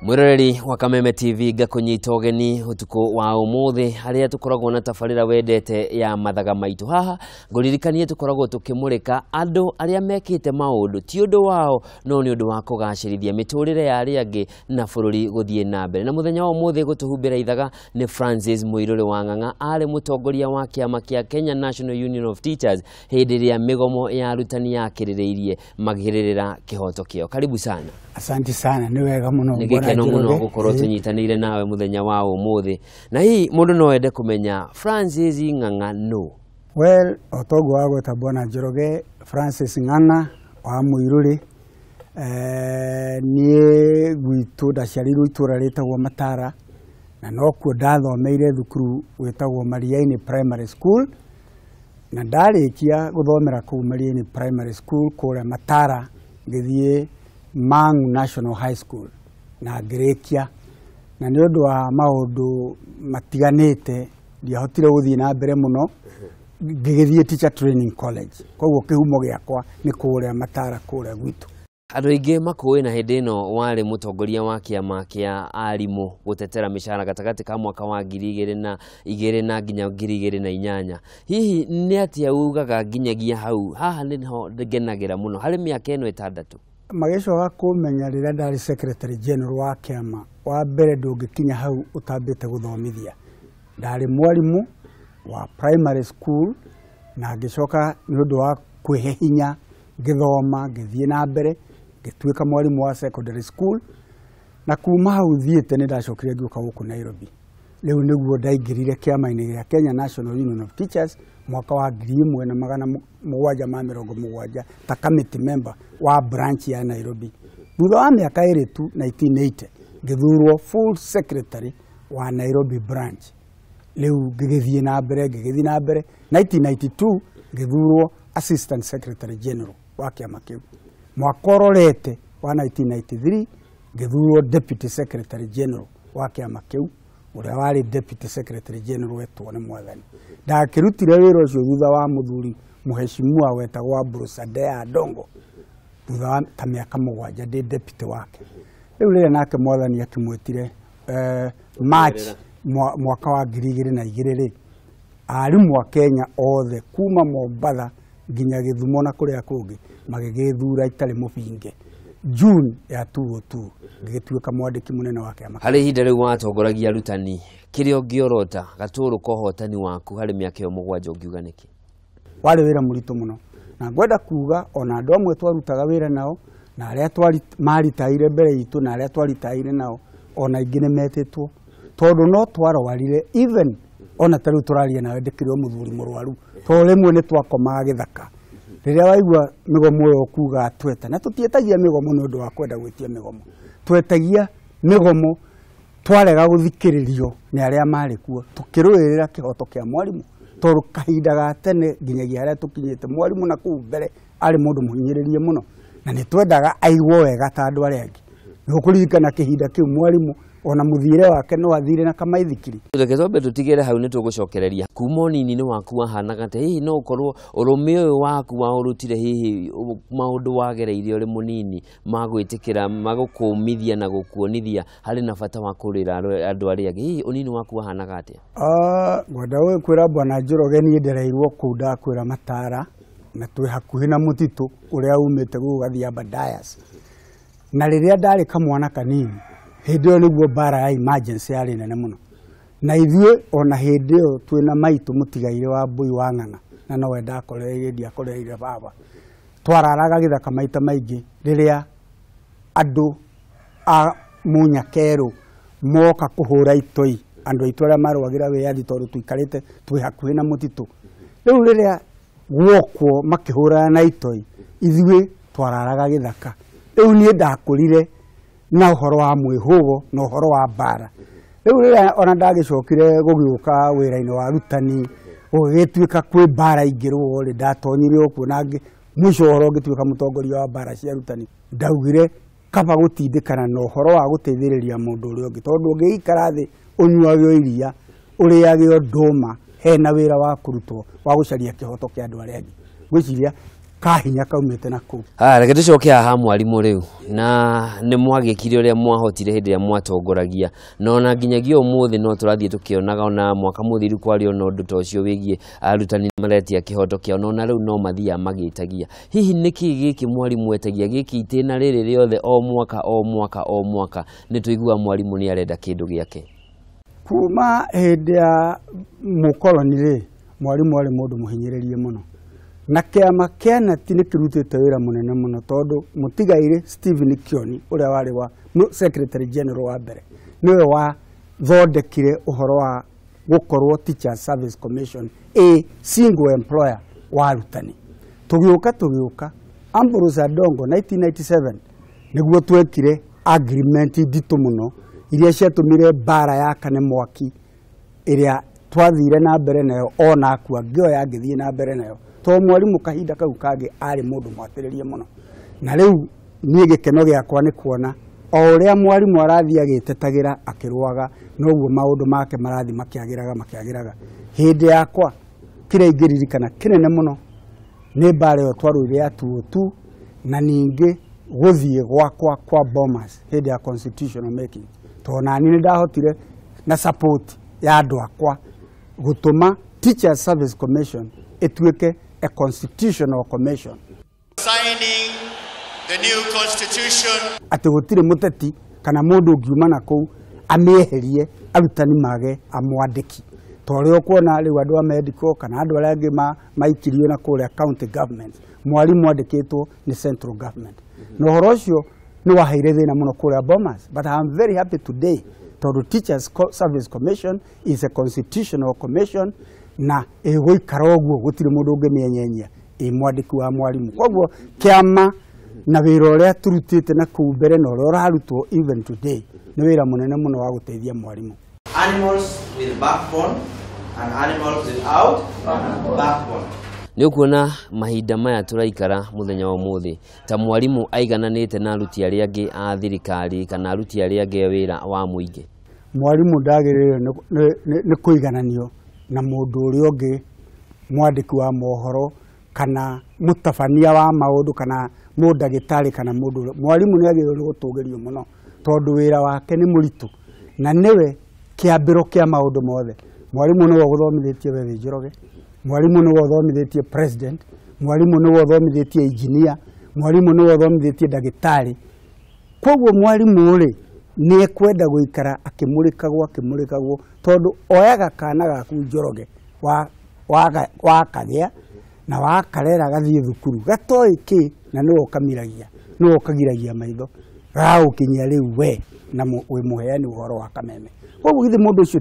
Mwiroreri wa Kameme TV, ngakũnyita ũgeni ũtukũ wa ũmũthĩ harĩa tũkoragwo na tabarĩra wendete ya Mathaga Maitũ. Haha ngũririkanie tũkoragwo tũkĩmũrĩka andũ arĩa mekĩte maũndũ ti ũndũ wao no nĩ ũndũ wa kũgacĩrithia mĩtũrĩre ya arĩa angĩ na bũrũri gũthiĩ na mbere. Na mũthenya wa ũmũthĩ gũtũhumbĩra ithaga nĩ Francis Mũirũrĩ wa Ng'ang'a, arĩ mũtongoria wa kĩama kĩa Kenya National Union of Teachers hĩndĩ ĩrĩa mĩgomo ya arutani yakĩrĩrĩirie makĩrĩrĩra kĩhoto kĩao. Karibu sana. Asante sana, nĩ wega mũno. Nĩ gĩkeno mũno gũkorwo tũnyitanĩire nawe mũthenya wa ũmũthĩ. Na hihi mũndũ no ende kũmenya Francis Ng'ang'a nũ? Well, o toguo wagweta bwana Njoroge, Francis Ng'ang'a wa Mũirũrĩ. Niĩ gwitũ ndaciarĩirwo itũra rĩtagwo Matara, na nokuo ndathomeire thukuru wĩtagwo Mariaini Primary School, na ndarĩkia gũthomera kũu Mariaini Primary School kũrĩa Matara, ngĩthiĩ Mang'u National High School na ngĩrĩkia. Na nĩ ũndũ wa maũndũ matiganĩte ndiahotire gũthiĩ na mbere mũno, ngĩgĩthiĩ Teacher Training College. Koguo kĩhumo gĩakwa nĩ kũrĩa Matara kũrĩa gwitũ. Andũ aingĩ makũĩ na hĩndĩ ĩno warĩ mũtongoria wa kĩama kĩa arimũ gũtetera mĩcara gatagatĩ ka mwaka wa 2002 na nginya 2008. Hihi nĩ atĩa ugaga nginyagia hau? Haha nĩho ngenagĩra mũno harĩ mĩaka ĩno 6. Magĩcoka kũmenya rĩrĩa ndarĩ secretary general wa kĩama, wa mbere ndũngĩkinya hau ũtambĩte gũthomithia. Ndarĩ mwarimũ wa primary school, na ngĩcoka nĩ ũndũ wa kwĩhe hinya ngĩthoma, ngĩthiĩ na mbere ngĩtuĩka mwarimũ wa secondary school, na kuma hau thiĩte nĩ ndacokire ngĩũka gũkũ Nairobi. Rĩu nĩguo ndaingĩrire kĩama-inĩ gĩa Kenya National Union of Teachers mwaka wa 1770 ta committee member wa branch ya Nairobi. Thutha wa mĩaka 2 tu, 1980, ngĩthurwo full secretary wa Nairobi branch. Rĩu ngĩgĩthiĩ na mbere, ngĩgĩthiĩ na mbere. 1992 ngĩthurwo assistant secretary general wa kĩama kĩu. Mwaka ũrorete wa 1993 ngĩthurwo deputy secretary general wa kĩama kĩu, ũrĩa warĩ deputy secretary general wetwo nĩ Mwathani. Ndakĩrutire wĩra ũcio thutha wa mũthuri mũheshimiwa wetagwo Ambrose Adongo, thutha wa ta mĩaka 7 ndĩ deputy wake. Rĩu rĩrĩa nake Mwathani akĩmwĩtire March mwaka wa 2002 rĩ, arimũ a Kenya othe kuma Mombatha nginya Gĩthumo na kũrĩa kũngĩ magĩgĩthura itarĩ mũbinge June ya 2002 ngĩgĩtuĩka mwandĩki mũnene wa kĩama. Harĩ ihinda rĩu watongoragia arutani, kĩrĩa ũngĩorota gatũrũ ka ũhotani waku harĩ mĩaka ĩyo 7 ũngiuga nĩkĩ? Warĩ wĩra mũritũ mũno, na ngwenda kuga ona andũ amwe twarutaga wĩra nao na arĩa maritaire mbere itũ na arĩa twaritaire nao ona aingĩ nĩ metĩtwo, tondũ no twarwarire. Even ona ta rĩu tũraria nawe ndĩkĩrĩ o mũthuri mũrwaru, tondũ rĩmwe nĩ twakomaga gĩthaka rĩrĩa waigua mĩgomo ĩyo kuga tweta, na tũtiĩtagia mĩgomo nĩ ũndũ wa kwenda gwĩtia mĩgomo, twetagia mĩgomo twarega gũthikĩrĩrio nĩ arĩa marĩ kuo, tũkĩrũĩrĩra kĩhoto kĩa mwarimũ, tondũ kahinda ga tene nginyagia harĩa tũkinyĩte mwarimũ na kũu mbere arĩ mũndũ mũhinyĩrĩrie mũno, na nĩ twendaga aigwo wega ta andũ arĩa angĩ. Nĩ ũkũririkana kĩhinda kĩu mwarimũ ona mũthiĩre wake no athire na kamaithikiri. Reke twambe tũtigĩre hau, nĩ tũgũcokereria. Kuma ũnini-inĩ waku wahanaga atĩa? Hihi no ũkorwo ũrũme ũyũ waku waũrutire hihi maũndũ wagereire ũrĩ mũnini ma gwĩtĩkĩra, magũkũmithia na gũkuonithia harĩ na bata wa kũrĩra andũ arĩa angĩ? Hihi ũnini waku wahanaga atĩa? Ngwenda kwĩra bwana Njoroge niĩ ndereirwo kũu ndakwĩra Matara, na twĩ hakuhĩ na mũtitũ ũrĩa umĩte gũgathiĩ Aberdare. Na rĩrĩa ndarĩ kamwana kanini, hĩndĩ ĩyo nĩguo mbara ya emergency yarĩ nene mũno, na ithuĩ ona hĩndĩ ĩyo twĩna maitũ mũtigaire wa Mbũi wa Ng'ang'a, na nowe ndakoreire, ndiakoreire baba. Twararaga gĩthaka maita maingĩ rĩrĩa andũ a Munyakerũ moka kũhũra itoi, andũ aitũ arĩa marũagĩra wĩyathi, tondũ tũikarĩte twĩ hakuhĩ na mũtitũ. Rĩu rĩrĩa guokwo makĩhũrana na itoi, ithuĩ twararaga gĩthaka. Rĩu niĩ ndakũrire na ũhoro wa mwĩhũgo na ũhoro wa mbara. Rĩu rĩrĩa ona ndagĩcokire gũgĩũka wĩra-inĩ wa arutani, gũgĩtuĩka kwĩ mbara ingĩrũo rĩ, ndatonyire ũkuo na mũico ũhoro ngĩtuĩka mũtongoria wa mbara cia arutani. Ndaugire kaba gũtindĩkana na ũhoro wa gũteithĩrĩria mũndũ ũrĩa ũngĩ, tondũ ũngĩikara thĩ ũnyuage o iria, ũrĩage o ndũma, hena wĩra wa kũrutwo wa gũcaria kĩhoto kĩa andũ arĩa angĩ. Ngwĩciria Kahinya kaumĩte na kũu. Reke tũcoke haha mwarimũ rĩu, na nĩ mwagĩkire ũrĩa mwahotire hĩndĩ ĩrĩa mwatongoragia, na ona nginyagia ũmũthĩ no tũrathiĩ tũkĩonaga, ona mwaka mũthiru kwarĩ ona ũndũ ta ũcio wĩgiĩ arutani maretia kĩhoto kĩao, na ona rĩu no mathiaga magĩtagia. Hihi nĩkĩ gĩkĩ mwarimũ etagia gĩkĩ itĩna rĩrĩ rĩothe o mwaka o mwaka o mwaka nĩ tũiguaga mwarimũ nĩ arenda kĩndũ gĩake? Kuma hĩndĩ ya mũkoroni rĩ, mwarimũ arĩ mũndũ mũhinyĩrĩrie mũno, na kĩama kĩa nati nĩ kĩrutĩte wĩra mũnene mũno, tondũ mũtigairĩ Stephen Kioni ũrĩa warĩ wa secretary general wa mbere nĩwe wathondekire ũhoro wa gũkorwo Teachers Service Commission a single employer wa arutani. Tũgĩũka Ambrose Adongo 1997 nĩguo twekire agreement nditũ mũno iria ciatũmire mbara yakane mwaki ĩrĩa twathire na mbere nayo, ona akua ngĩoya ngĩthiĩ na mbere nayo, tondũ mwarimũ kahinda kau kangĩ arĩ mũndũ mwatĩrĩrie mũno. Na rĩu niĩ gĩkeno gĩakwa nĩ kuona o ũrĩa mwarimũ arathiĩ agĩtetagĩra akĩrũaga, noguo maũndũ make marathiĩ makĩagĩraga. Hĩndĩ yakwa kĩrĩa ingĩririkana kĩnene mũno nĩ mbara ĩyo twarũire ya 202, na ningĩ gũthiĩ gwakwa kwa Bomas hĩndĩ ya constitutional making, tondũ nani nĩ ndahotire na support ya andũ akwa gũtũma Teachers Service Commission ĩtuĩke a constitutional commission. Signing the new constitution. Atĩ gũtirĩ mũteti kana mũndũ ũngiuma na kũu amĩeherie arutani mage amwandĩki, ta ũrĩa ũkuona rĩu andũ a medical kana andũ arĩa angĩ maikirio na kũrĩa county government, mwarimũ andĩkĩtwo nĩ central government. Na ũhoro ũcio nĩ waheire thĩna mũno kũrĩa Bomas, but I am very happy today tondũ Teachers Service Commission is a constitutional commission na ĩgũikara ũguo, gũtirĩ mũndũ ũngĩmĩenyenyia ĩ mwandĩki wa mwarimũ. Koguo kĩama na wĩra ũrĩa tũrutĩte na kũu mbere na ũrĩa ũrarutwo even today nĩ wĩra mũnene mũno wa gũteithia mwarimũ. Animals with backbone and animals without backbone. Nĩ ũkuona mahinda maya tũraikara mũthenya wa ũmũthĩ ta mwarimũ aigananĩte na aruti arĩa angĩ a thirikari kana aruti arĩa angĩ a wĩra wa mũingĩ? Mwarimũ ndagĩrĩire nĩ kũigananio na mũndũ ũrĩa ũngĩ, mwandĩki wa mohoro kana mũtabania wa maũndũ kana mũndagĩtarĩ kana mũndũ ũrĩa. Mwarimũ nĩ agĩrĩirwo nĩ gũtũgĩrio mũno tondũ wĩra wake nĩ mũritũ na nĩwe kĩambĩro kĩa maũndũ mothe. Mwarimũ nĩwe ũgũthomithĩtie we wĩ Njoroge, mwarimũ nĩwe ũthomithĩtie president, mwarimũ nĩwe ũthomithĩtie engineer, mwarimũ nĩwe ũthomithĩtie ndagĩtarĩ. Koguo mwarimũ rĩ nĩ ekwenda gũikara akĩmũrĩkagwo tondũ oyaga kana gaku Njoroge wakagĩa na wakarera gathiĩ thukuru gatoĩ kĩ, na nĩwe ũkamiragia, nĩwe ũkagiragia maitho gagũkinyia rĩu we na wĩ mũheani ũhoro wa kameme. Koguo githĩ mũndũ ũcio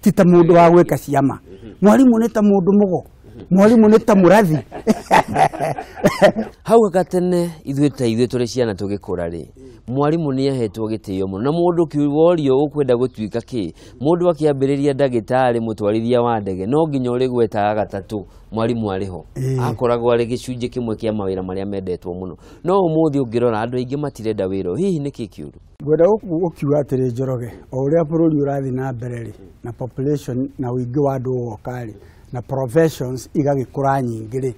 ti ta mũndũ wa gwĩka ciama. Mwarimũ nĩ ta mũndũ mũgo, mwarimũ nĩ ta mũrathi. Hau gatene ithuĩ ta ithuĩ tũrĩ ciana tũgĩkũra rĩ, mwarimũ nĩ ahetwo gĩtĩo mũno, na mũndũ kĩworio ũkwenda gũtuĩka kĩ, mũndũ akĩambĩrĩria ndagĩtarĩ mũtwarithia wa ndege no nginya ũrĩgwetaga gatatũ mwarimũ arĩ ho. Akoragwo arĩ gĩcunjĩ kĩmwe kĩa mawĩra marĩa mendetwo mũno. No ũmũthĩ ũngĩrora andũ aingĩ matirenda wĩra, hihi nĩkĩ kĩũru? Ngwenda gũkiuga atĩrĩ Njoroge, o ũrĩa bũrũri ũrathiĩ na mbere rĩ, na population na ũingĩ wa andũ ũgoka rĩ, na professions igagĩkũra nyingĩ rĩ,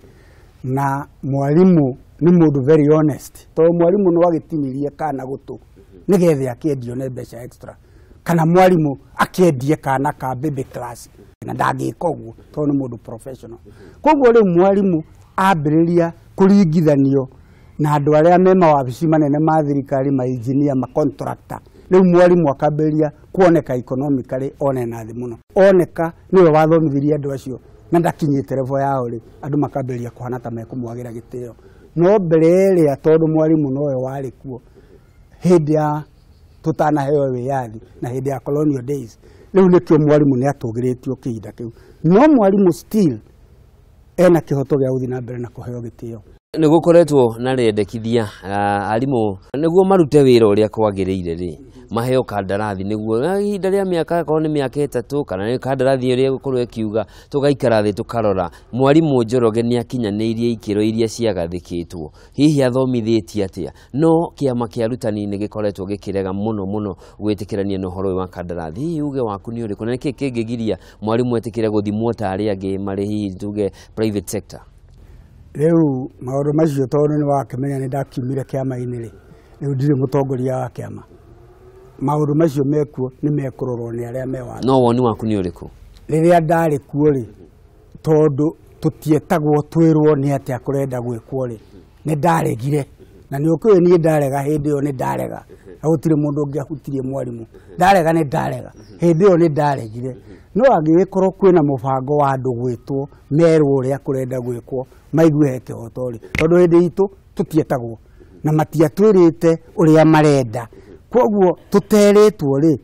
na mwarimũ nĩ mũndũ very honest, tondũ mwarimũ no agĩtinirie kana gũtũ nĩgetha akĩendio na mbeca extra, kana mwarimũ akĩendie kana ka baby class na ndangĩka ũguo tondũ nĩ mũndũ professional. Koguo rĩu mwarimũ ambĩrĩria kũringithanio na andũ arĩa me mawabici manene ma thirikari, ma engineer, ma contractor, rĩu mwarimũ akambĩrĩria kuoneka economically one na thĩ mũno, oneka nĩwe wathomithirie andũ acio na ndakinyĩte level yao rĩ, andũ makambĩrĩria kũhana ta mekũmwagĩra gĩtĩo. No mbere ĩrĩa tondũ mwarimũ nowe warĩ kuo hĩndĩ ya tũtanaheo wĩyathi na hĩndĩ ya colonial days, rĩu nĩkĩo mwarimũ nĩ atũgĩrĩtio kĩhinda kĩu. No mwarimũ still ena kĩhoto gĩa gũthiĩ na mbere na kũheo gĩtĩo. Nĩ gũkoretwo na rĩendekithia arimũ nĩguo marute wĩra ũrĩa kwagĩrĩire rĩ, maheo kandarathi nĩguo ihinda rĩa mĩaka akorwo nĩ mĩaka 3 kana nĩ kandarathi ĩrĩa ĩgũkorwo ĩkiuga, tũgaikara thĩ tũkarora mwarimũ Njoroge nĩ akinyanĩirie ikĩro iria ciagathĩkĩtwo, hihi athomithĩtie atĩa. No kĩama kĩa arutani nĩ gĩkoretwo gĩkĩrega mũno mũno gwĩtĩkĩrania na ũhoro ũyũ wa kandarathi. Hihi uge waku nĩ ũrĩkũ, na nĩkĩ kĩngĩgiria mwarimũ etĩkĩre gũthimwo ta arĩa angĩ marĩ hihi tuge private sector? Rĩu maũndũ macio tondũ nĩ wakĩmenya nĩ ndakiumire kĩama-inĩ rĩ, rĩu ndirĩ mũtongoria wa kĩama. Maũndũ macio mekuo nĩ mekũrorwo nĩ arĩa me watho. No woni waku nĩ ũrĩkũ? Rĩrĩa ndarĩ kuo rĩ, tondũ tũtietagwo twĩrwo nĩ atĩa kũrenda gwĩkwo rĩ, nĩ ndaregire. Na nĩ ũkĩũĩ niĩ ndarega hĩndĩ ĩyo nĩ ndarega. Na gũtirĩ mũndũ ũngĩahutirie mwarimũ. Ndarega nĩ ndarega. Hĩndĩ ĩyo nĩ ndaregire. No angĩgĩkorwo kwĩna mũbango wa andũ gwĩtwo merwo ũrĩa kũrenda gwĩkwo maigue he kĩhoto rĩ, tondũ hĩndĩ itũ tũtietagwo na matiatwĩrĩte ũrĩa marenda. Koguo tũterĩtwo rĩ,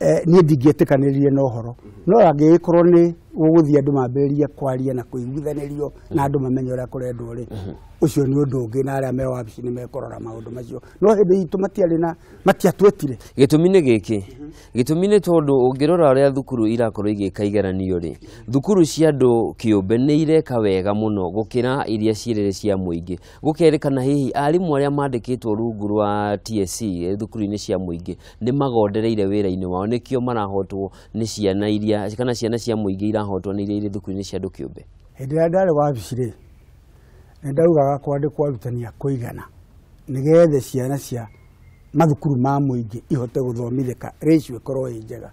niĩ ndingĩetĩkanĩrire na ũhoro. No angĩgĩkorwo nĩ gũgũthiĩ andũ mambĩrĩrie kwaria na kũiguithanĩrio na andũ mamenye ũrĩa kũrendwo rĩ, ũcio nĩ ũndũ ũngĩ na arĩa me wabici nĩ mekũrora maũndũ macio. No hĩndĩ itũ matiarĩ na matiatwĩtire. Gĩtũmi nĩ gĩkĩ, gĩtũmi nĩ tondũ ũngĩrora ũrĩa thukuru irakorwo igĩka igeranio rĩ, thukuru cia andũ kĩũmbe nĩ ireka wega mũno gũkĩra iria cirĩrĩ cia mũingĩ. Gũkerĩkana hihi arimũ arĩa mandĩkĩtwo rungu rwa TSC thukuru-inĩ cia mũingĩ nĩ magondereire wĩra-inĩ wao, nĩkĩo marahotwo nĩ ciana iria kana ciana cia mũingĩ irahotwo nĩ iria irĩ thukuru-inĩ cia andũ kĩũmbe. Hĩndĩ ĩrĩa ndarĩ wabici rĩ, nĩ ndaugaga kwandĩkwo arutani a kũigana nĩgetha ciana cia mathukuru ma mũingĩ ihote gũthomithĩka, ratio ĩkorwo ĩ njega.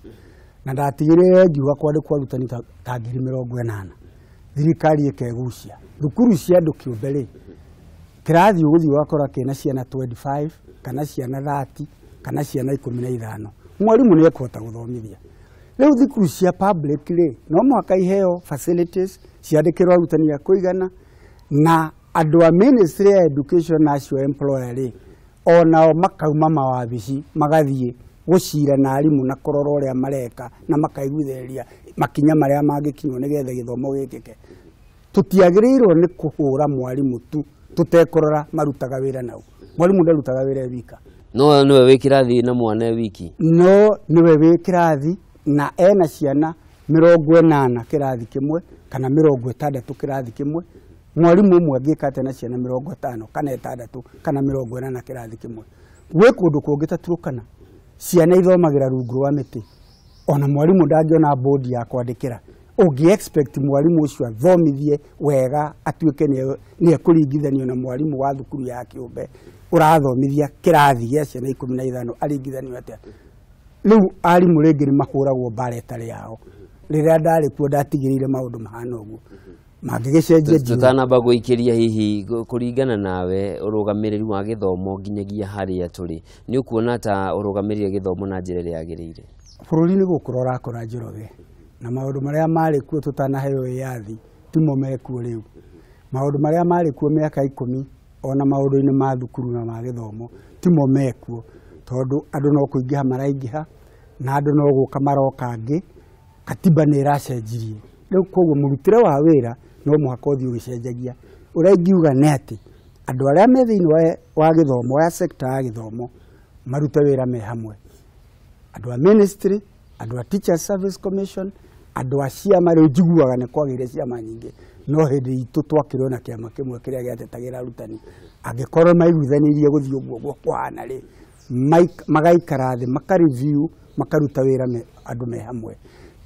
Na ndatigĩrĩire ngiuga kwandĩkwo arutani ta 80,000. Thirikari ĩkegucia. Thukuru cia andũ kĩũmbe rĩ, kĩrathi ũgũthiĩ ũgakora kĩna ciana 25 kana ciana 30 kana ciana 15. Mwarimũ nĩ ekũhota gũthomithia. Rĩu thukuru cia public rĩ, no mũhaka iheo facilities ciandĩkĩrwo arutani a kũigana, na andũ a Ministry ya Education na acio employer rĩ, onao makauma mawabici magathiĩ gũcira na arimũ na kũrora ũrĩa mareka na makaiguithĩrĩria makinya marĩa mangĩkinywo nĩgetha gĩthomo gĩkĩke. Tũtiagĩrĩirwo nĩ kũhũra mwarimũ tu tũtekũrora marutaga wĩra nau. Mwarimũ ndarutaga wĩra e wika. No nĩwe wĩ kĩrathi na mwana e wiki. No nĩwe wĩ kĩrathi na ena ciana 80 kĩrathi kĩmwe kana 60 kĩrathi kĩmwe. Mwarimũ ũmwe angĩka atĩa na ciana 50 kana 6 kana 40 kĩrathi kĩmwe? Gwĩ kũndũ kũngĩ ta Turkana ciana ithomagĩra rungu rwa mĩtĩ, ona mwarimũ ndangĩona bodi ya kwandĩkĩra. Ũngĩ expect mwarimũ ũcio athomithie wega atuĩke nĩ ekũringithanio na mwarimũ wa thukuru ya kĩũmbe ũrathomithia kĩrathi gĩa ciana 15 aringithanio atĩa? Rĩu arimũ rĩngĩ nĩ mahũragwo mbara ĩtarĩ yao. Rĩrĩa ndarĩ kuo ndatigĩrĩire maũndũ mahana ũguo. Mangĩgĩcenjia njiũ. Tũtanamba gũikĩria hihi kũringana nawe ũrũgamĩrĩri wa gĩthomo nginyagia harĩa tũrĩ, nĩ ũkuona ta ũrũgamĩrĩire gĩthomo na njĩra ĩrĩa yagĩrĩire? Bũrũri nĩ gũkũra ũrakũra Njoroge, na maũndũ marĩa marĩ kuo tũtanaheo wĩyathi timo mekuo rĩu. Maũndũ marĩa marĩ kuo mĩaka 10 ona maũndũ-inĩ ma thukuru na ma gĩthomo timo mekuo, tondũ andũ no kũingĩha maraingĩha na andũ no gũka maroka angĩ. Katiba nĩ ĩracenjirie. Rĩu koguo mũrutĩre wa wĩra no mũhaka ũthiĩ ũgĩcenjagia. Ũrĩa ingiuga nĩ atĩ andũ arĩa me thĩinĩ wa gĩthomo, ya sector ya gĩthomo, marute wĩra me hamwe. Andũ a ministry, andũ a Teacher Service Commission, andũ a ciama. Rĩu njiguaga nĩ kwagĩire ciama nyingĩ, no hĩndĩ itũ twakĩrwo na kĩama kĩmwe kĩrĩa gĩatetagĩra arutani. Angĩkorwo maiguithanĩirie gũthiĩ ũguo ũguo kũhana rĩ, magaikara thĩ, maka review, makaruta wĩra andũ me hamwe,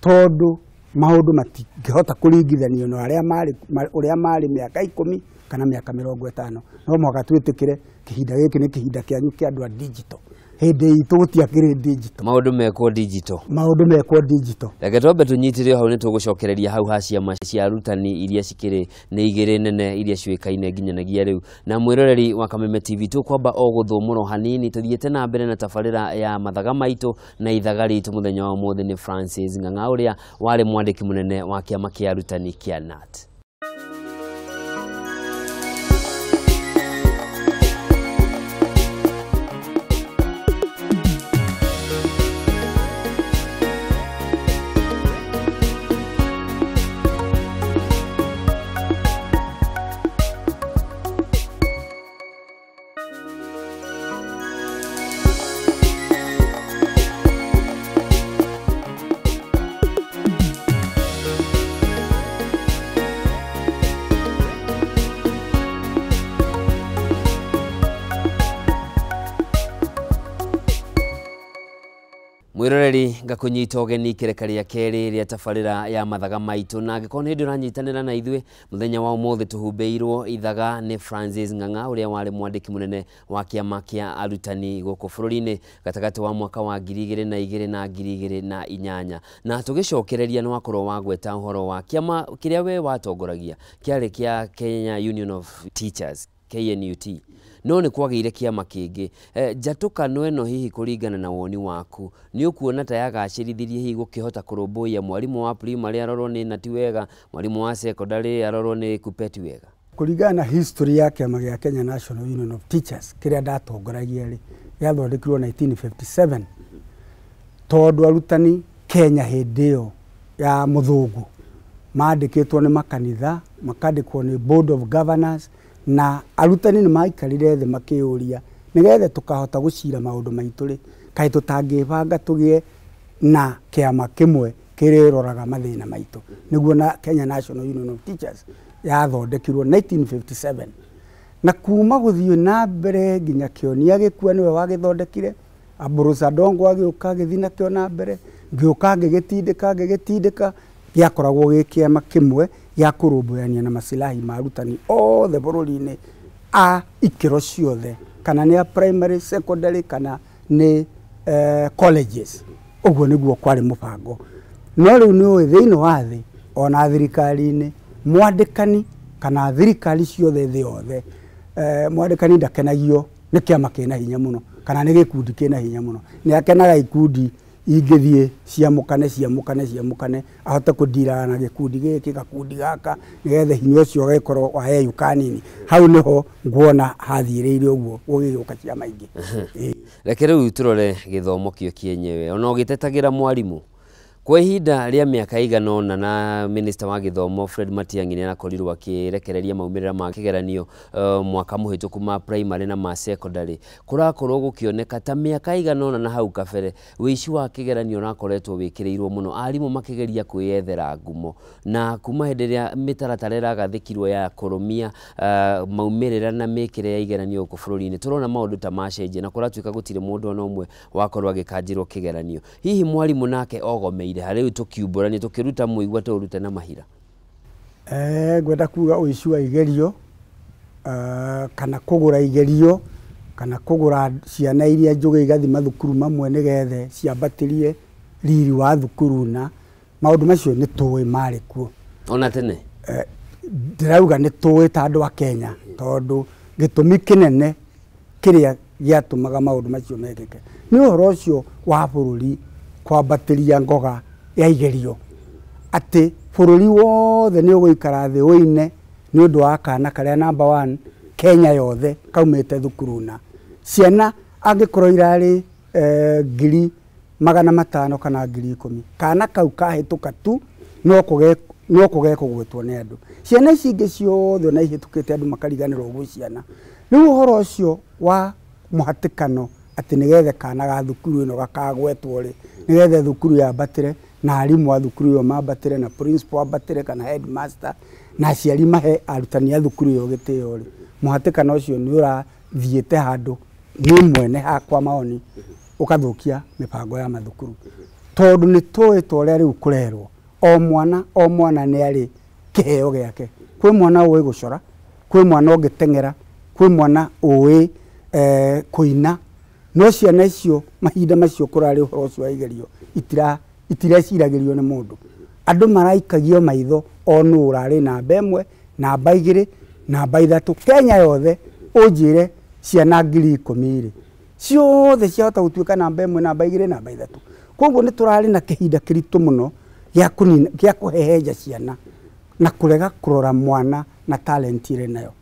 tondũ maũndũ matingĩhota kũringithanio na arĩa marĩ ũrĩa marĩ mĩaka 10 kana mĩaka 50. No mũhaka twĩtĩkĩre kĩhinda gĩkĩ nĩ kĩhinda kĩanyu kĩa andũ a digital. Hĩndĩ itũ gũtiakĩrĩ digital. Maũndũ mekwo digital. Maũndũ mekwo digital. Reke twambe tũnyitĩre hau, nĩ tũgũcokereria hau ha ciama cia arutani iria cikĩrĩ nĩ igĩrĩ nene iria ciũĩkaine nginyanagia rĩu. Na mwĩroreri wa Kameme TV, tũkwamba o gũthũmũrwo hanini tũthiĩte na mbere na tabarĩra ya mathaga maitũ, na ithaga ritũ mũthenya wa ũmũthĩ nĩ Francis Ng'ang'a ũrĩa warĩ mwandĩki mũnene wa kĩama kĩa arutani kĩa KNUT. Mwiroreri ngakunyita ũgeni kĩreka rĩa kerĩ rĩa tabarĩra ya mathaga maitũ, na angĩkorwo nĩ hĩndĩ ũranyitanĩra na ithuĩ mũthenya wa ũmũthĩ tũhumbĩirwo ithaga nĩ Francis Ng'ang'a ũrĩa warĩ mwandĩki mũnene wa kĩama kĩa arutani gũkũ bũrũri-inĩ gatagatĩ wa mwaka wa 2002 na 2008. Na tũgĩcokereria nĩ wakorwo wagweta ũhoro wa kĩama kĩrĩa we watongoragia kĩarĩ kĩa Kenya Union of Teachers KNUT, no nĩ kwagĩire kĩama kĩngĩ. Njatũkano ĩno hihi kũringana na woni waku nĩ ũkuona ta yagacĩrithirie hihi gũkĩhota kũrũmbũiya mwarimũ wa primary arorwo nĩ nati wega, mwarimũ wa secondary arorwo nĩ kupeti wega? Kũringana na history ya kĩama gĩa Kenya National Union of Teachers kĩrĩa ndatongoragia rĩ, gĩathondekirwo 1957 tondũ arutani Kenya hĩndĩ ĩyo ya mũthũngũ mandĩkĩtwo nĩ makanitha, makandĩkwo nĩ Board of Governors, na arutani nĩ maikarire thĩ makĩyũria nĩgetha tũkahota gũcira maũndũ maitũ rĩ, kaĩ tũtangĩbanga tũgĩe na kĩama kĩmwe kĩrĩroraga mathĩna maitũ. Nĩguo na Kenya National Union of Teachers yathondekirwo 1957, na kuma gũthiĩ na mbere nginya Kĩonia gĩkua nĩwe wagĩthondekire, Ambrose Adongo agĩũka agĩthiĩ nakĩo na mbere, ngĩũka ngĩgĩtindĩka ngĩgĩtindĩka, gĩakoragwo gĩ kĩama kĩmwe gĩa kũrũmbũyania na masilahi ma arutani othe bũrũri-inĩ a ikĩro ciothe, kana nĩ a primary, secondary, kana nĩ colleges. Ũguo nĩguo kwarĩ mũbango. No rĩu nĩ ũĩ thĩinĩ wa thĩ ona thirikari-inĩ mwandĩkani kana thirikari ciothe thĩ yothe, mwandĩkani ndakenagio nĩ kĩama kĩna hinya mũno kana nĩ gĩkundi kĩna hinya mũno. Nĩ akenaga ikundi ingĩthiĩ ciamũkane ciamũkane ciamũkane, ahote kũndirana na gĩkundi gĩkĩ gakundi gaka nĩgetha hinya ũcio ũgagĩkorwo waheyũka nini. Hau nĩho nguona hathiĩrĩire ũguo gũgĩũka ciama ingĩ. Reke rĩu tũrore gĩthomo kĩo kĩenyewe. Ona ũgĩtetagĩra mwarimũ kwa ihinda rĩa mĩaka ĩigana ũna, na minister wa gĩthomo Fred Matiang'i nĩ arakorirwo akĩrekereria maumĩrĩra ma kĩgeranio mwaka mũhĩtũku ma primary na ma secondary, kũrakorwo gũkĩoneka ta mĩaka ĩigana ũna na hau kabere wĩici wa kĩgeranio ũrakoretwo wĩkĩrĩirwo mũno, arimũ makĩgeria kwĩyethera ngumo, na kuma hĩndĩ ĩrĩa mĩtaratara ĩragathĩkirwo ya kũrũmia maumĩrĩra na mĩkĩre ya igeranio gũkũ bũrũri-inĩ, tũrona maũndũ ta macenjia na kũratuĩka gũtirĩ mũndũ ona ũmwe wakorwo agĩkanjĩrwo kĩgeranio. Hihi mwarimũ nake ogomeire harĩ rĩu tũkiumbũrania tũkĩruta mũigua tũrute na mahira? Ngwenda kuga ũici wa igerio, kana kũgũra igerio, kana kũgũra ciana iria njũgĩ igathiĩ mathukuru mamwe nĩgetha ciambatĩrie riri wa thukuru, na maũndũ macio nĩ tũĩ marĩ kuo ona tene. Ndĩrauga nĩ tũĩ ta andũ a Kenya, tondũ gĩtũmi kĩnene kĩrĩa gĩatũmaga maũndũ macio mekĩke nĩ ũhoro ũcio wa bũrũri kwambatĩria ngoga ya igerio, atĩ bũrũri wothe nĩ ũgũikara thĩ ũine nĩ ũndũ wa kana karĩa number 1 Kenya yothe kaumĩte thukuru na ciana angĩkorwo irarĩ 500,000 kana 10,000, kana kau kahĩtũka tu no kũgekũgwetwo nĩ andũ. Ciana ici ingĩ ciothe ona ihĩtũkĩte andũ makariganĩrwo gwĩ ciana. Rĩu ũhoro ũcio wa mũhatĩkano atĩ nĩgetha kana ga thukuru ĩno gakagwetwo rĩ, nĩgetha thukuru yambatĩre na arimũ a thukuru ĩyo mambatĩre na principal ambatĩre kana headmaster na aciari mahe arutani a thukuru ĩyo gĩtĩo rĩ, mũhatĩkano ũcio nĩ ũrathiĩte handũ niĩ mwene hakwa maoni ũkathũkia mĩbango ya mathukuru, tondũ nĩ tũĩ ta ũrĩa rĩu kũrerwo o mwana nĩ arĩ kĩheo gĩake. Kwĩ mwana ũĩ gũcora, kwĩ mwana ũngĩteng'era, kwĩ mwana ũĩ kũina, no ciana icio mahinda macio kũrarĩ ũhoro ũcio wa igerio itireciragĩrio nĩ mũndũ. Andũ maraikagio maitho o nũ ũrarĩ namba 1, namba 2, namba 3 Kenya yothe. Ũnjĩre ciana 10,000 rĩ, ciothe ciahota gũtuĩka namba 1, namba 2, namba 3. Koguo nĩ tũrarĩ na kĩhinda kĩritũ mũno gĩa kũhehenja ciana na kũrega kũrora mwana na talent ĩrĩ nayo.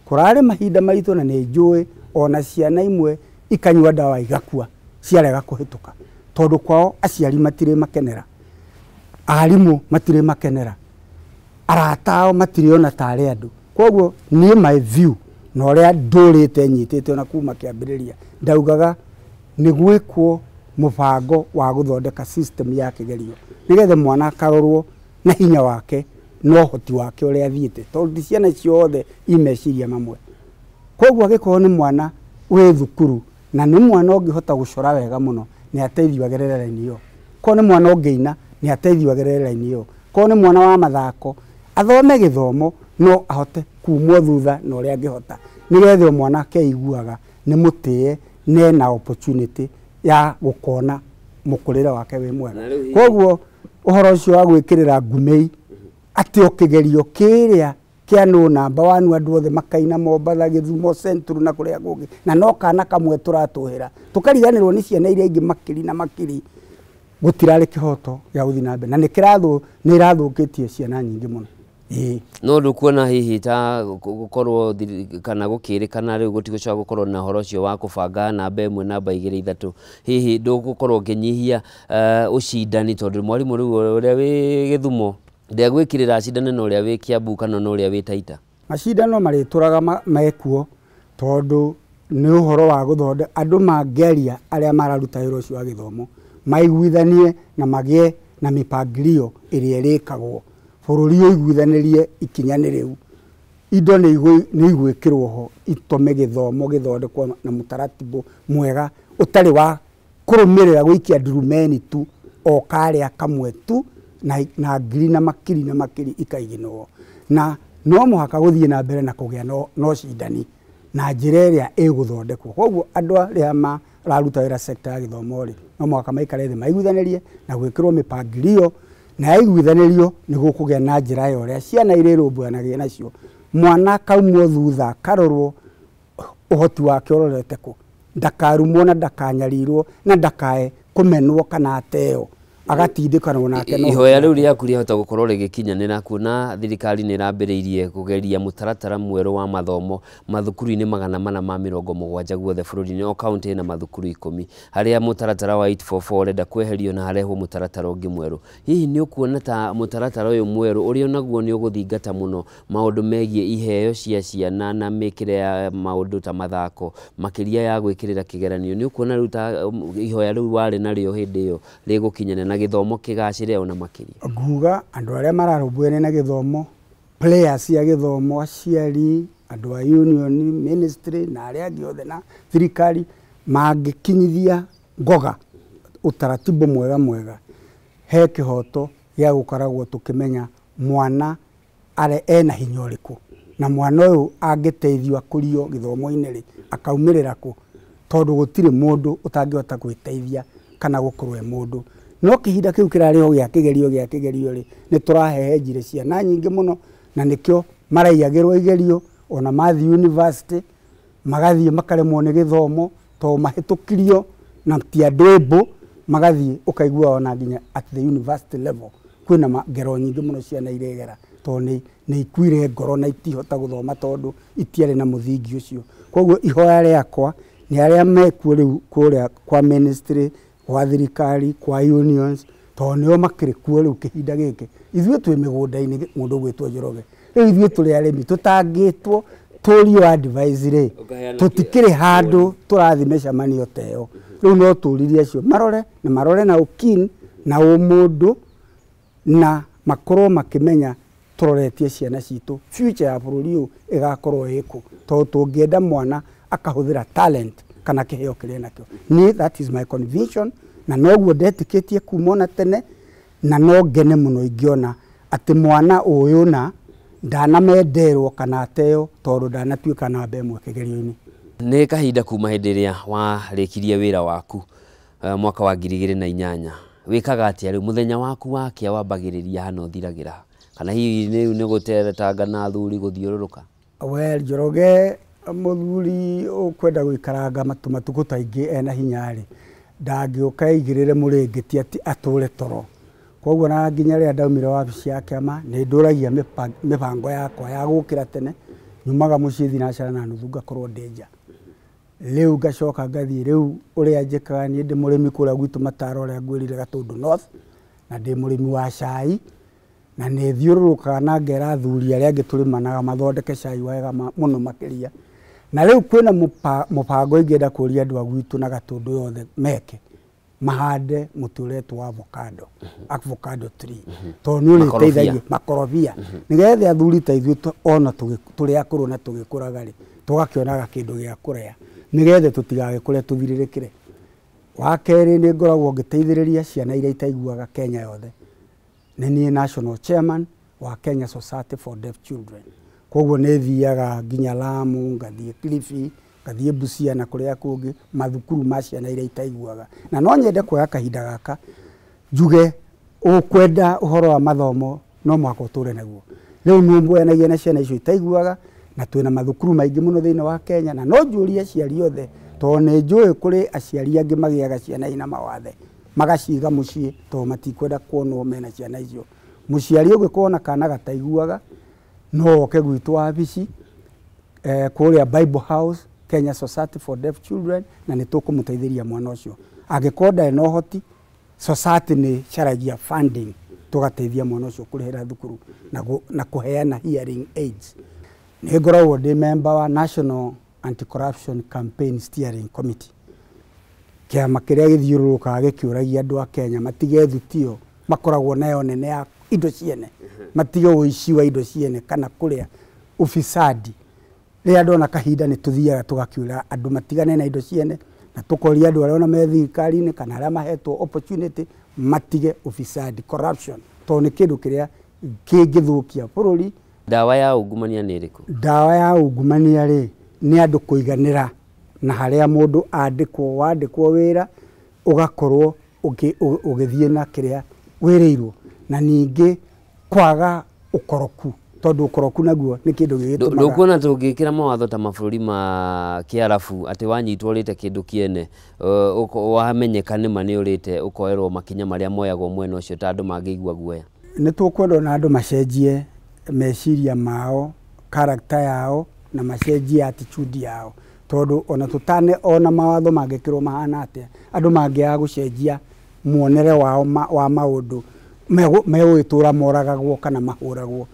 Kũrarĩ mahinda maritũ na nĩ njũĩ ona ciana imwe ikanyua ndawa igakua ciarega kũhĩtũka, tondũ kwao aciari matirĩ makenera, arimũ matirĩ makenera, arata ao matirĩ ona tarĩ andũ. Koguo niĩ my view na ũrĩa ndũrĩte nyitĩte ona kuma kĩambĩrĩria, ndaugaga nĩ gwĩkwo mũbango wa gũthondeka system ya kĩgerio nĩgetha mwana akarorwo na hinya wake na ũhoti wake ũrĩa athiĩte, tondũ ciana ciothe i meciria mamwe. Koguo angĩkorwo nĩ mwana wĩ thukuru na nĩ mwana ũngĩhota gũcora wega mũno, nĩ ateithio agerere raini ĩyo. Korwo nĩ mwana ũngĩina nĩ ateithio agerere raini ĩyo. Korwo nĩ mwana wa mathako athome gĩthomo no ahote kumwo thutha na ũrĩa angĩhota, nĩgetha mwana akeiguaga nĩ mũtĩe nena opportunity ya gũkona mũkũrĩre wake wĩ mwega. Koguo ũhoro ũcio wa gwĩkĩrĩra ngumĩi atĩ o kĩgerio kĩrĩa kĩa no namba wanu andũ othe makaina Mombatha, Gĩthumo, Central na kũrĩa kũngĩ, na no kana kamwe tũratũhĩra tũkariganĩrwo nĩ ciana iria ingĩ makiri na makiri, gũtirarĩ kĩhoto gĩa gũthiĩ na mbere na nĩ ĩrathũkĩtie ciana nyingĩ mũno. No ndukuona hihi ta gukorwo kana gukirikana riu gutigucoka gukorwo na horo ucio wa kubanga namba ĩmwe namba igĩrĩ ithatũ, hihi ndugukorwo ũkĩnyihia ũcindani tondu mwarimu riu ũrĩa wĩ Gĩthumo ndegwĩkĩrĩra acindane na ũrĩa wĩ Kiambu kana na ũrĩa wĩ Taita? Macindano marĩtũraga mekuo tondu nĩ ũhoro wa gũthondeka andũ mangĩaria arĩa mararuta wĩra ũcio wa gĩthomo maiguithanie na magĩe na mĩpangilio ĩrĩa ĩrĩkagwo bũrũri ũiguithanĩrie ikinya nĩ rĩu indo nĩ igwĩkĩrwo ho itome gĩthomo gĩthondekwo na mũtaratibu mwega ũtarĩ wa kũrũmĩrĩra gũikia ndurumeni tu o karĩa kamwe tu na ngiri na makiri na makiri ikaiginwo, na no mũhaka gũthiĩ na mbere na kũgĩa no cindani na njĩra ĩrĩa ĩgũthondekwo. Koguo andũ arĩa mararuta wĩra sector ya gĩthomo rĩ no mũhaka maikare thĩ maiguithanĩrie na gwĩkĩrwo mĩpangilio, na yaiguithanĩrio nĩ gũkũgĩa na njĩra ya ũrĩa ciana irĩrũmbũyanagia nacio. Mwana kaumwo thutha karorwo ũhoti wake ũrorete kũ, ndakarumwo na ndakanyarirwo na ndakae kũmenwo kana ateo agatindĩkanwo nake. No ihoya rĩu rĩaku rĩahota gũkorwo rĩgĩkinyanĩra kuona thirikari nĩ ĩrambĩrĩirie kũgeria mũtaratara mwerũ wa mathomo mathukuru-inĩ 470 guothe bũrũri-inĩ, o kaunti ĩna mathukuru 10, harĩa mũtaratara wa 844 ũrenda kweherio na harehwo mũtaratara ũngĩ mwerũ. Hihi nĩ ũkuona ta mũtaratara ũyũ mwerũ ũrĩa onaguo nĩ ũgũthingata mũno maũndũ megiĩ iheo cia ciana na mĩkĩre ya maũndũ ta mathako makĩria ya gwĩkĩrĩra kĩgeranio, nĩ ũkuona rĩu ta ihoya rĩu warĩ narĩo hĩndĩ ĩyo rĩgũkinyanĩra na gĩthomo kĩgacĩre ona makĩria? Nguga andũ arĩa mararũmbũyania na gĩthomo, players ya gĩthomo, aciari, andũ a union, ministry na arĩa angĩ othe na thirikari mangĩkinyithia ngoga utaratibu mwega mwega, he kĩhoto gĩa gũkoragwo tũkĩmenya mwana are ena hinya ũrĩkũ na mwana ũyũ angĩteithio akũrio gĩthomo-inĩ rĩ akaumĩrĩra kũ, tondũ gũtirĩ mũndũ ũtangĩhota gwĩteithia kana gũkorwo e mũndũ. No kĩhinda kĩu kĩrarĩho gĩa kĩgerio gĩa kĩgerio rĩ nĩ tũrahehenjire ciana nyingĩ mũno, na nĩkĩo maraiyagĩrwo igerio ona mathiĩ university magathiĩ makaremwo nĩ gĩthomo tondũ mahĩtũkirio na ti andũ ĩmbũ, magathiĩ ũkaigua ona nginya at the university level kwĩna ngero nyingĩ mũno ciana iregera tondũ nĩ ikuire ngoro na itihota gũthoma tondũ itiarĩ na mũthingi ũcio. Koguo ihoya rĩakwa nĩ arĩa mekuo rĩu kũrĩa kwa ministry, kwa thirikari, kwa unions, tondũ nĩo makĩrĩ kuo rĩu kĩhinda gĩkĩ. Ithuĩ twĩ mĩgũnda-inĩ mũndũ ũgwĩtwo Njoroge, rĩu ithuĩ tũrĩ arĩmi tũtangĩtwo tũrio advice rĩ tũtikĩrĩ handũ tũrathiĩ mĩcemanio ta ĩyo. Rĩu no tũririe acio marore na marore na ũkini na ũmũndũ na makorwo makĩmenya tũroretie ciana citũ future ya bũrũri ũyũ ĩgakorwo ĩkũ, tondũ tũngĩenda mwana akahũthĩra talent kana kĩheo kĩrĩa nakĩo. Niĩ that is my conviction, na noguo ndetĩkĩtie kuma ona tene, na no ngene mũno ingĩona atĩ mwana ũyũ na ndanamenderwo kana ateo tondũ ndanatuĩka namba ĩmwe kĩgerio-inĩ. Nĩ kahinda kuma hĩndĩ ĩrĩa warĩkirie wĩra waku mwaka wa 2008, wĩkaga atĩa rĩu? Mũthenya waku wakĩa wambagĩrĩria hana ũthiragĩra, kana hihi rĩu nĩ gũteretanga na athuri gũthiũrũrũka? Well, Njoroge mũthuri ũkwenda gũikaranga matukũ ta ingĩ ena hinya rĩ ndangĩũka aigĩrĩre mũrĩngĩti atĩ atũre toro. Koguo na nginya rĩrĩa ndaumire wabici ya kĩama nĩ ndũragia mĩbango yakwa ya gũkĩra tene, nyumaga mũciĩ thinacara na nuthu ngakorwo ndĩ nja. Rĩu ngacoka ngathiĩ rĩu ũrĩa njĩkaga niĩ ndĩ mũrĩmi kũrĩa gwitũ Mataro ũrĩa ngwĩrire Gatũndũ North, na ndĩ mũrĩmi wa cai, na nĩ thiũrũrũkaga na ngera athuri arĩa angĩ tũrĩmanaga mathondeke cai wega mũno makĩria. Na rĩu kwĩna mũbango ingĩenda kũria andũ a gwitũ na Gatũndũ yothe meke, mahande mũtĩ ũretwo avocado, avocado tree, tondũ nĩ ũrĩteithagia makorobia, nĩgetha athuri ta ithuĩ ona tũrĩ akũrũ na tũgĩkũraga rĩ tũgakĩonaga kĩndũ gĩa kũrĩa, nĩgetha tũtigagĩkũre tũthirĩrĩkĩre. Wa kerĩ nĩ ngoragwo ngĩteithĩrĩria ciana iria itaiguaga Kenya yothe. Nĩ niĩ national chairman wa Kenya Society for Deaf Children. Koguo nĩ thiaga nginya Lamu, ngathiĩ Kilifi, ngathiĩ Busia na kũrĩa kũngĩ mathukuru ma ciana iria itaiguaga. Na no nyende kuoya kahinda gaka njuge ũkwenda ũhoro wa mathomo no mũhaka ũtũre naguo. Rĩu nũmbũyanagia na ciana icio itaiguaga na twĩna mathukuru maingĩ mũno thĩinĩ wa Kenya, na no njũrie aciari othe tondũ nĩ njũĩ kũrĩ aciari angĩ magĩaga ciana ina mawathe magaciga mũciĩ tondũ matikwenda kuonwo mena ciana icio. Mũciari ũngĩkorwo na kana gataiguaga no oke gwitũ wabici kũrĩa Bible House, Kenya Society for Deaf Children, na nĩ tũkũmũteithĩria mwana ũcio. Angĩkorwo ndarĩ na ũhoti, society nĩ caragia funding tũgateithia mwana ũcio kũrĩhĩra thukuru na kũheana hearing aids. Nĩ ngoragwo ndĩ member wa National Anti-Corruption Campaign Steering Committee, kĩama kĩrĩa gĩthiũrũrũkaga gĩkĩũragia andũ a Kenya matige thutio makoragwo nayo nene ya indo ciene, matige ũici wa indo ciene kana kũrĩa ufisadi. Rĩrĩa ndona kahinda nĩ tũthiaga tũgakiũra andũ matigane na indo ciene, na tũkoria andũ arĩa ona me thirikari-inĩ kana arĩa mahetwo opportunity matige ufisadi, corruption, tondũ nĩ kĩndũ kĩrĩa kĩngĩthũkia bũrũri. Ndawa ya ungumania nĩ ĩrĩkũ? Ndawa ya ungumania rĩ nĩ andũ kũiganĩra na harĩa mũndũ andĩkwo, wandĩkwo wĩra ũgakorwo ũgĩthiĩ na kĩrĩa wĩrĩirwo, na ningĩ kwaga ũkoroku, tondũ ũkoroku naguo nĩ kĩndũ gĩgĩtũmaga. Ndũkuona tũngĩkĩra mawatho ta mabũrũri ma Kĩarabu atĩ wanyitwo ũrĩte kĩndũ kĩene, wamenyeka nĩma nĩ ũrĩte, ũkoerwo makinya marĩa moyagwo mwena ũcio ta andũ mangĩigua guoya? Nĩ tũkwenda ona andũ macenjie meciria mao, character yao, na macenjie attitude yao, tondũ ona tũtane ona mawatho mangĩkĩrwo mahana atĩa, andũ mangĩaga gũcenjia muonere wao wa maũndũ megũgĩtũra moragagwo kana mahũragwo.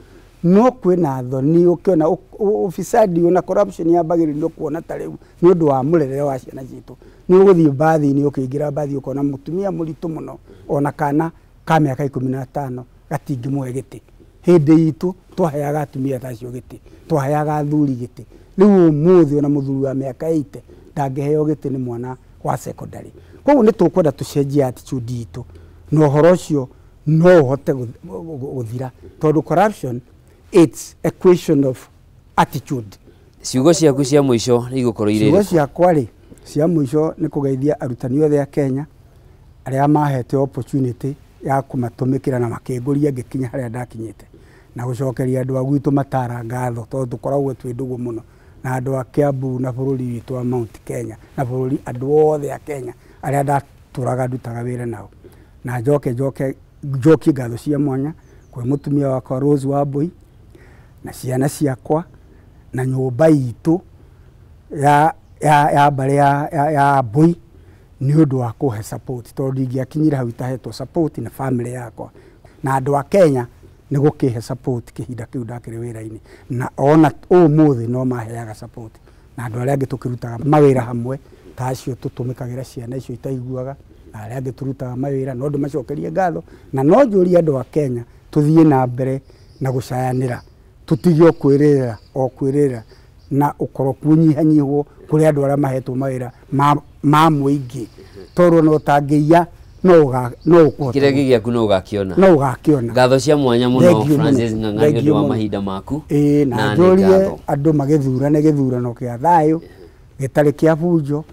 No kwĩna thoni ũkĩona ufisadi ona corruption yambagĩrĩrio kuona ta rĩu nĩ ũndũ wa mũrerere wa ciana citũ. Nĩ ũgũthiĩ mbathi-inĩ, ũkĩingĩra mbathi ũkona mũtumia mũritũ mũno ona kana ka mĩaka 15 gatingĩmũhe gĩtĩ. Hĩndĩ itũ twaheaga atumia ta acio gĩtĩ, twaheaga athuri gĩtĩ. Rĩu ũmũthĩ ona mũthuri wa mĩaka 80 ndangĩheo gĩtĩ nĩ mwana wa secondary. Koguo nĩ tũkwenda tũcenjie attitude itũ, na ũhoro ũcio no ũhote gũthira, tondũ corruption it's a question of attitude. Ciugo ciaku cia mũico igũkorwo irĩ Ciugo ciakwa rĩ cia mũico nĩ kũgeithia arutani othe a Kenya arĩa mahete opportunity ya kũmatũmĩkĩra na makĩngũria ngĩkinya harĩa ndakinyĩte, na gũcokeria andũ a gwitũ matara ngatho tondũ tũkoragwo twĩ ndũgũ mũno na andũ a Kiambu na bũrũri witũ wa Mount Kenya na bũrũri andũ othe a Kenya arĩa ndatũraga ndutaga wĩra nao. Na njoke njokie ngatho cia mwanya kwĩ mũtumia wakwa Rose Wambui na ciana ciakwa na nyũmba itũ ya mbarĩ ya Mbui nĩ ũndũ wa kũhe support, tondũ ndingĩakinyire hau itahetwo support na family yakwa na andũ a Kenya nĩ gũkĩhe support kĩhinda kĩu ndakĩrĩ wĩra-inĩ, na ona ũmũthĩ no maheaga support, na andũ arĩa angĩ tũkĩrutaga mawĩra hamwe ta acio tũtũmĩkagĩra ciana icio itaiguaga, na arĩa angĩ tũrutaga mawĩra, no ndĩmacokerie ngatho. Na no njũrie andũ a Kenya tũthiĩ na mbere na gũcayanĩra, tũtige o kwĩrĩra o kwĩrĩra na ũkoroku ũnyihanyihwo kũrĩ andũ arĩa mahetwo mawĩra ma mũingĩ, tondũ ona ũtangĩiya no ũkũhota kĩrĩa gĩgĩaku no ũgakĩona, no ũgakĩona. Ngatho cia mwanya mũno Francis Ng'ang'a nĩ ũndũ wa mahinda maku. Ĩĩ, na njũrie andũ magĩthurane gĩthurano kĩa thayũ gĩtarĩ kĩa bunjo,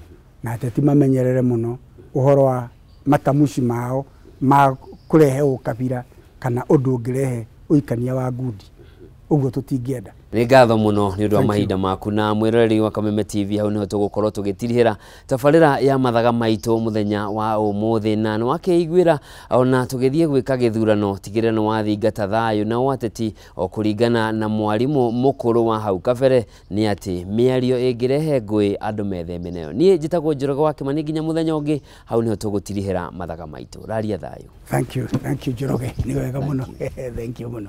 na ateti mamenyerere mũno ũhoro wa matamuci mao ma kũrehe ũkabira kana ũndũ ũngĩrehe ũikania wa ngundi, ũguo tũtingĩenda. Nĩ ngatho mũno nĩ ũndũ wa mahinda maku. Na mwĩroreri wa Kameme TV, hau nĩho tũgũkorwo tũgĩtirihĩra tabarĩra ya mathaga maitũ mũthenya wa ũmũthĩ, na nĩ wakĩiguĩra ona tũgĩthiĩ gwĩka gĩthurano, tigĩrĩra nĩ wathingata thayũ na ũateti o kũringana na mwarimũ mũkũrũ wa hau kabere nĩ atĩ mĩario ĩngĩrehe ngũĩ andũ metheme nayo. Niĩ njĩtagwo Njoroge wa Kĩmani, nginya mũthenya ũngĩ, hau nĩho tũgũtirihĩra mathaga maitũ. Raria thayũ. Thank you, thank you Njoroge, nĩ wega mũno. Thank you mũno.